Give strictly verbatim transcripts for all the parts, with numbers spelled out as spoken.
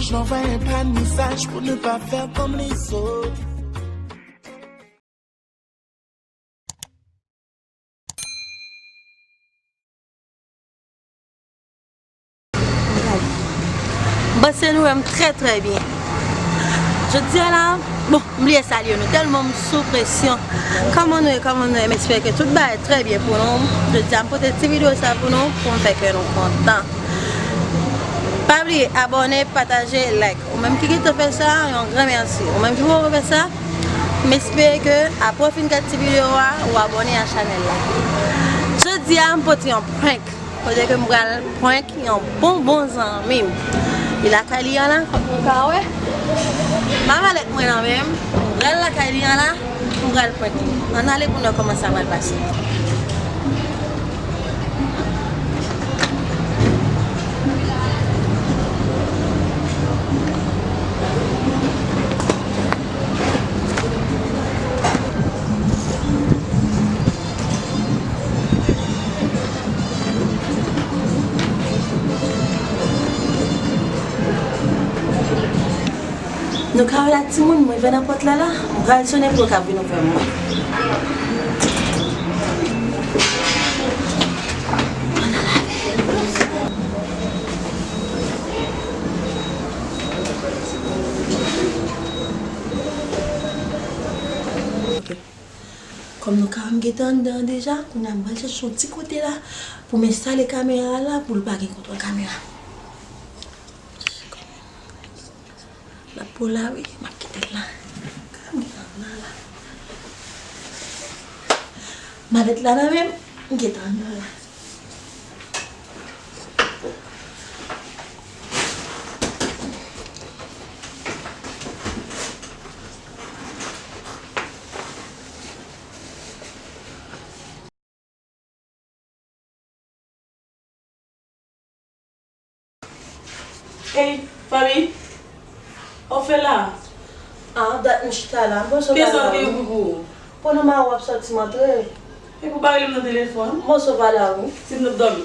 J'envoie un pas de message pour ne pas faire comme les autres. M panse nou wè m trè, trè byen. Jodi a la, bon, m bliye salye nou, tèlman m sou presyon. Kòman nou ye, kòman nou ye? M espere ke tout bagay trè byen pou nou. Jodi a, m pote ti videyo sa pou nou, pou m fè kè nou kontan. Pa bliye abòne, pataje, like. Ou menm ki gentan fè sa, yon gran mèsi. Ou menm ki poko fè sa, m espere ke apre w fin gad ti videyo a, ou abòne a chanèl la. Jodi a, m pote yon prank. Kote ke m pral prank yon bon bon zanmi m. Li lakay li an la, kòm nou ka wè. M a malèt mwen nan men m. M pral lakay li an la, m pral prank li. Ann ale pou n wè kòman sa pral pase. Nou ka wè la timoun, m rive nan pòt la la. M pral sonnen pou yo ka vin ouvè mwen. Kòm nou ka wè m gentan anndan an deja, kounye a m pral chèche yon ti kote la pou m enstale kamera a la pou l pa gen kontwòl kamera. L ap pou la wi, m ap kite l la. Kounye a m gentan anndan la. Malèt la nan men m, m gentan anndan la. Ey, Faby, sa w fè la? Ah, dat m chita la, m panse w pa la wi. Kiyès sa w gen pou ou? Bon, non, m a w ap sòti m antre. Epi w pa rele m nan telefòn? M panse w pa la wi. Si m t ap dòmi.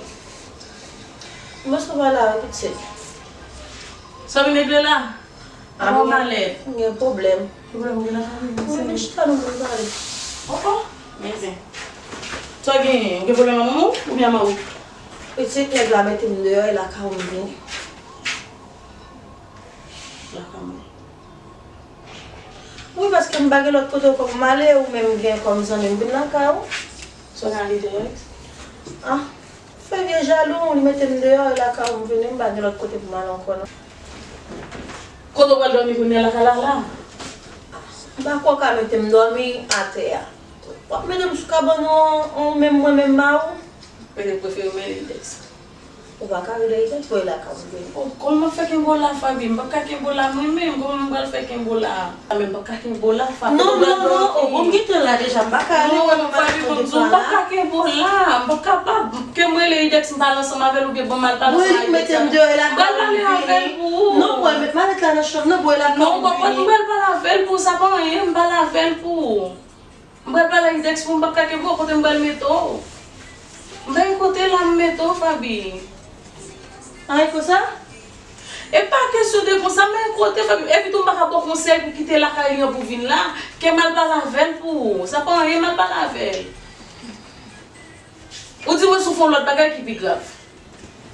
M panse w pa la wi, pitit. Sa w vin regle la? Ah, m gen pwoblèm. Ki pwoblèm ou gen nan fanmi? Wi, m chita nou vin pale. Oh, oh, men zen. Sa w genyen? Ou gen pwoblèm ak manman w oubyen ak mari w? Pitit, nèg la mete m deyò, e lakay ou m vini. Lakay mwen. Wi, paske m pa gen lòt kote pou m ale, ou menm gen kòm zanmi m vin lakay ou. Sa w gen ak Ex? Ah, fè vye jalou, li mete m deyò, e lakay ou m vini, m pa gen lòt kote pou m ale ankò non. Kote w pral dòmi kounye a, lakay Lala? M pa kwè w ka mete m dòmi atè a. W ap mete m sou kabann ou an, ou menm mwen menm mari w? Petèt prefere m rele Ex. Ou pa ka rele Ex, pou e lakay ou vini. Oh, kòman m ap fè kenbe w la, Faby? M p ap ka kenbe w la mwen menm. Kòman m pral fè kenbe w la? Ah, men m p ap ka kenbe w la, Faby. Non, non, non, oh, bon, m gentan la deja, m pa ka ale. Non, Faby, ban m di w, m p ap ka kenbe w la. M p ap kapab. Ke m rele Ex, m pale ansanm avè l, oubyen ban m al pale ansanm avè Ex. Bon, li mete m deyò, e lakay ou m vini. M pral pale avè l pou ou. Non, bwè, met malèt la nan chanm nan, bwè, e lakay ou m vini. Non, m pral pale avè l pou ou, sa pa anyen, m pale avè l pou ou. M pral pale ak Ex pou m p ap ka kenbe w, kote m pral mete w? M pa gen kote la m mete w, Faby. Anyen konsa? E pa kesyon de konsa, m pa gen kote, Faby. Epi tou m pa ka ba w konsèy pou kite lakay li an pou vin la. Ke m al pale avè l pou ou. Sa pa anyen, m al pale avè l. Ou di mwen si w fè yon lòt bagay ki pi grav.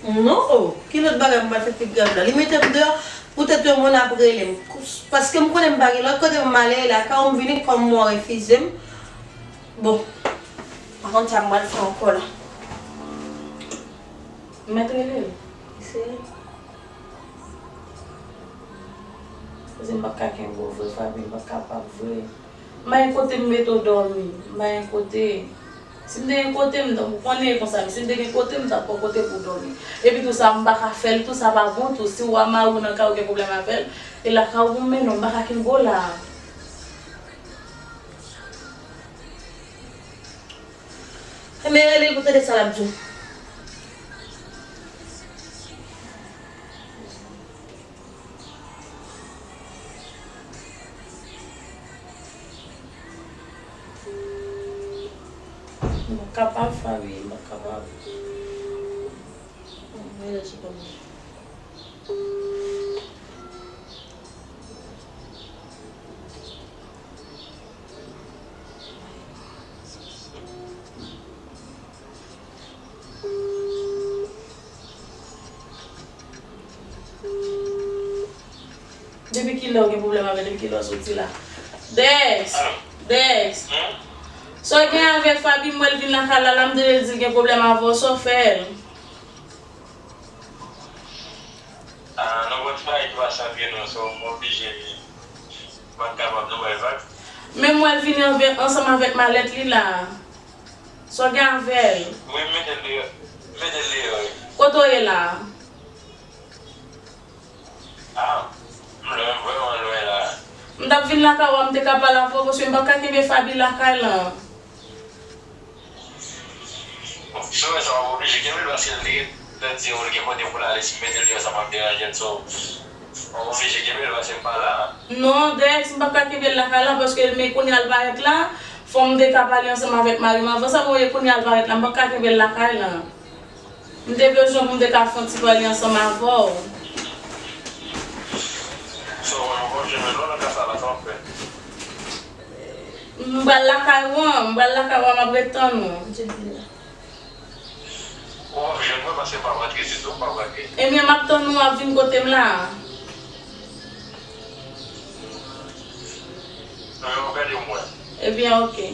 Non, oh, ki lòt bagay m pral fè pi grav la? Li mete m deyò, poutèt yon moun ap rele m. Paske m konnen m pa gen lòt kote pou m ale, e lakay ou m vini, kòm ou refize m. Bon, pa konn sa m pral fè ankò la. M mèt rele l. Eseye. Paske m p ap ka kenbe w vre, Faby, m p ap kapab vre. M pa gen kote m mete w dòmi. M pa gen kote. Si m te gen kote, m t ap, ou konnen e konsa, men si m te gen kote, m t ap pran kote pou w dòmi. Epi tou sa, m pa ka fè l tou, sa pa bon tou. Si w a mari w nan kay ou gen pwoblèm avè l, e lakay ou pou m mennen w, m pa ka kenbe w la. Enben, rele l pou tande sa l ap di w. M p ap kapab, Faby, m p ap kapab. Mwen rele sou kòm. Depi kilè w gen pwoblèm avè l? Depi kilè w soti la? Dex! Dex! Sa w gen avè Faby? M wè l vin lakay la, la m tande l di l gen pwoblèm avè w, sa w fè l? Ah, nou konn bagay ki pase antre nou, so m oblije, m pa t kapab nou bay vag. Men m wè l vini anvè, ansanm avèk malèt li la. Sa w gen avè l? Wi, m mete l deyò. M mete l deyò, wi. Kote w ye la? Ah, m lwen, m vrèman lwen la. M t ap vin lakay ou a, m te ka pale avè w, paske m p ap ka kenbe Faby lakay lan. Si w wè sa, w ap oblije kenbe l, paske l te, te di w l gen kote pou l ale, si m mete l deyò, sa p ap deranje l, so, w ap oblije kenbe l, paske m pa la. Non, Dex, m p ap ka kenbe l lakay lan, paske men kounye a l parèt la, fò m te ka pale ansanm avèk mari m avan sa, men w wè kounye a l parèt la, m p ap ka kenbe l lakay lan. M te bezwen pou m te ka fè yon ti pale ansanm avè w. So, w ap jwenn mwen lò nan kafè la, sa w ap fè? M pral lakay ou an, m pral lakay ou an, m ap ret tann ou. Ou p ap jwenn mwen paske m p ap rantre ditou, m p ap rantre. Ebyen, m ap tann ou, w ap vin kote m la. Non, yo gade m wè. Ebyen, oke.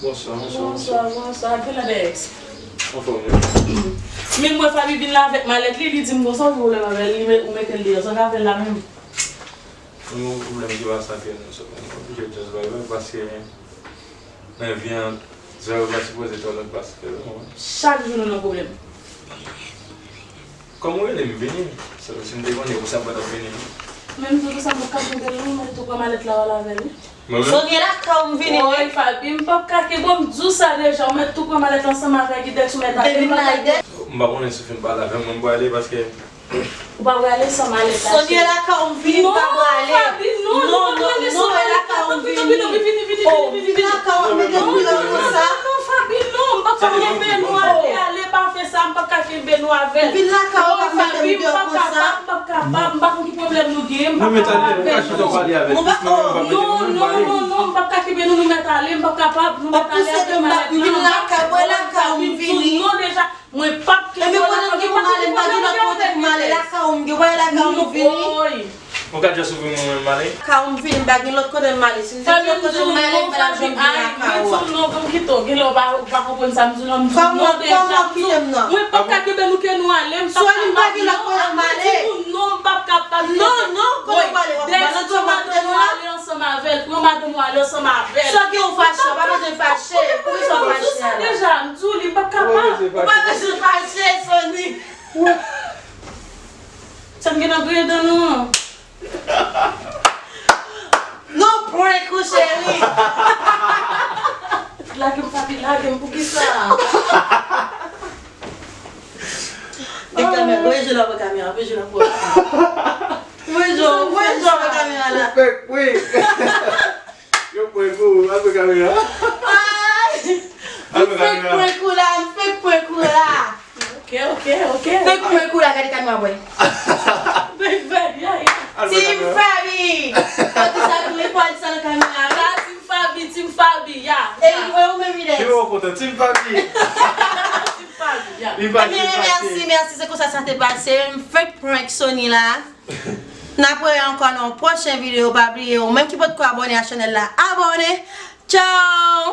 Bonswa, bonswa, bonswa. Bonswa, bonswa. Ki la Dex? Anfòm, wi. Men mwen Faby vin la avèk malèt li, li di m konsa, ou gen pwoblèm avè l, li met, ou mete l deyò, sa w gen avè l la menm? Nou gen yon pwoblèm ki pase antre nou, so, mwen oblije just bay vag, paske nan vi an, zèro pa sipoze twò long pase yon. Chak jou nou nan pwoblèm. Kòman w rele m vini? So, si m te konnen konsa m pa t ap vini. Men m di w konsa m p ap ka kenbe l non, mwen tou pran malèt la w al avè l wi. Mwen menm? Sonia lakay ou m vini wi. Woy, Faby, m p ap ka kenbe w, m di w sa deja, ou mèt tou pran malèt la ansanm avèk Idex, ou mèt ale. M pa konnen si w fin pale avè m, mwen m prale paske Ou pa prale san malèt la, cheri. Sonia lakay ou m vini, m pa prale. Non, Faby, non, non, non, non, non, lakay ou m vini. Tanpri, tanpri, tanpri, vini, vini, vini, vini. Vin lakay ou, mete m deyò konsa. Non, non, Faby, non, m p ap ka kenbe nou ale, ale, pa fè sa, m p ap ka kenbe nou avè l. Vin lakay ou, pa mete m deyò konsa. M p ap kapab, m p ap kapab, m pa konn ki pwoblèm nou genyen, m p ap kapab avè l. Non, non, non, non, m p ap ka kenbe nou, nou mèt ale, m p ap kapab, nou mèt ale avèk malèt lan. Vin lakay ou, lakay ou m vini. Non, deja. Mwen p ap kenbe w lakay mwen, m pa gen pwoblèm gen avèk Dex. Lakay ou m gen, wè lakay ou m vini. Ou ka just ouvri mwen, mwen m ale. Lakay ou m vini, m pa gen lòt kote m ale. Si m te gen lòt kote m ale, m pa t ap janm vin lakay ou a. Mwen di w non, ban m kite w. Genlè w pa, ou pa konprann sa m di w lan, m di w non deja. Kòman, kòman w kite m nan? Mwen p ap ka kenbe nou ke nou ale, m p ap kapab non. Soni, m pa gen lòt kote m ale. Mwen di w non, m p ap kapab. Non, non, kote w prale, w ap pran lòt janm ap ale la? Ansanm avè l, pran madanm ou ale ansanm avè l. Sa gen ou fache, ou pa bezwen fache. Poukisa w fache a la? Deja, m di w li p ap kapab. Ou pa bezwen fache, Soni. Sa m gen nan griyen dan nou an. Non, prank ou, cheri. Lage m, Faby, lage m, poukisa? Gen kamera, voye je la pou kamera, voye je la pou kamera. Voye je, voye je la pou kamera la. Ou fèk prank. Yo prank ou, al pran kamera. Ay! M fèk prank ou la, m fèk prank ou la. Ok, ok, ok. Fèk prank ou la, gade kamera, bòy. Team Faby. Ou di sa tou, e pa di sa nan kamera la. Team Faby, Team Faby, ya. E ou menm, Idex. Ki ou kontan, Team Faby? Team Faby, ya. Ebyen, mèsi, mèsi, se konsa sa te pase. M fèk prank Soni la. N ap wè ankò nan yon pwochen videyo. Pa bliye, ou menm ki potko abòne a chanèl la, abòne. Tchao!